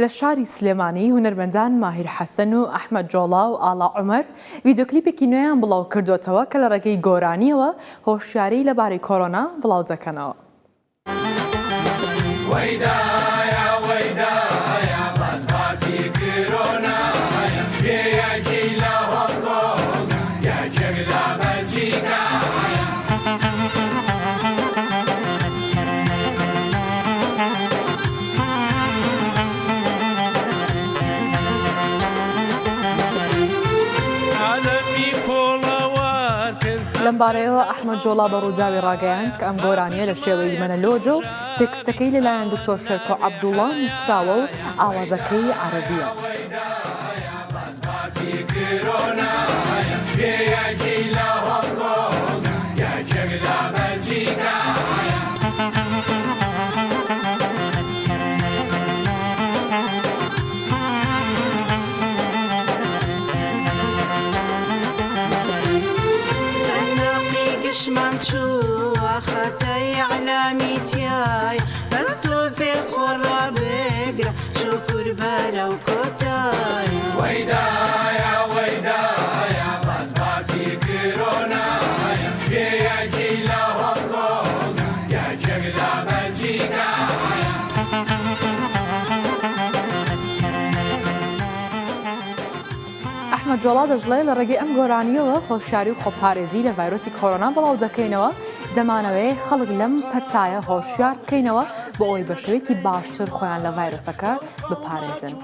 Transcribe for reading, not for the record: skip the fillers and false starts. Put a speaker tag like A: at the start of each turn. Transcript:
A: لە شاری سلێمانی هونەرمەندان ماهیر حەسەن و ئەحمەد جۆڵا و ئاڵا عومەر ڤیدیۆکلیپێکی نوێیان بڵاوکردووەتەوە کە لە ڕێگەی گۆرانییەوە هۆشیاری لەبارەی کۆرۆنا بڵاودەکەنەوە. لەمبارەیەوە ئەحمەد جۆڵا بە رووداوی راگەیاند کە ئەم گۆرانییە لە شێوەی مەنەلۆجە و تێکستەکەی لەلایەن دکتۆر شێرکۆ عەبدوڵا نووسراوە و ئاوازەکەی عەرەبییە. ئەحمەد جۆڵا دەشڵێ، لە ڕێگەی ئەم گۆرانییەوە هۆشیاری و خۆپارێزی لە ڤایرۆسی کۆرۆنا بڵاو دەکەینەوە، دەمانەوێ خەڵک لەم پەتایە هۆشیار بکەینەوە بۆ ئەوەی بە شێوەیەکی باشتر خۆیان لە ڤایرۆسەکە بپارێزن.